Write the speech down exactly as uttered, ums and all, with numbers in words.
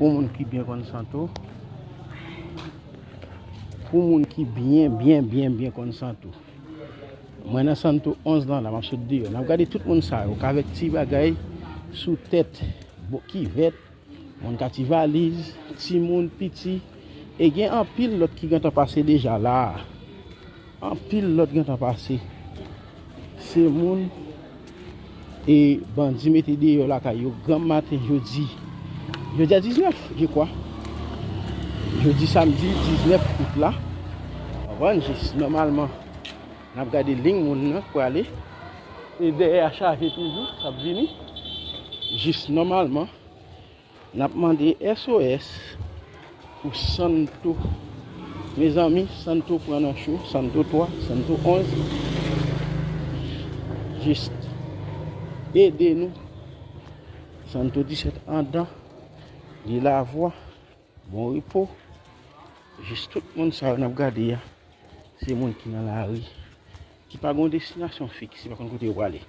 Pou moun ki byen konn Santo, pou moun ki byen, byen, byen, byen konn Santo, mwen nan Santo onz lan la, m ap sot deyò. N ap gade tout moun sa yo, k avèk ti bagay sou tèt, bò kivèt, moun ka ti valiz, timoun, piti, e gen anpil lòt ki gentan pase deja la. Anpil lòt gentan pase. Se moun e bandi mete deyò lakay yo granm maten jodi. Jodi a diznèf, je kwa. Jodi samdi diznèf out la. Konprann, jis nòmalman, n ap gade liy moun nan k prale. E dèyè a chaje toujou, k ap vini. Jis nòmalman, n ap mande S O S pou Santo. Mezanmi, Santo pran nan cho, Santo twa, Santo onz. Jis ede nou. Santo disèt andan, li lavwa, bon repo. Jis tout moun sa yo n ap gade a, se moun ki nan lari, ki pa gen destinasyon fiks, ki pa konn kote yo prale.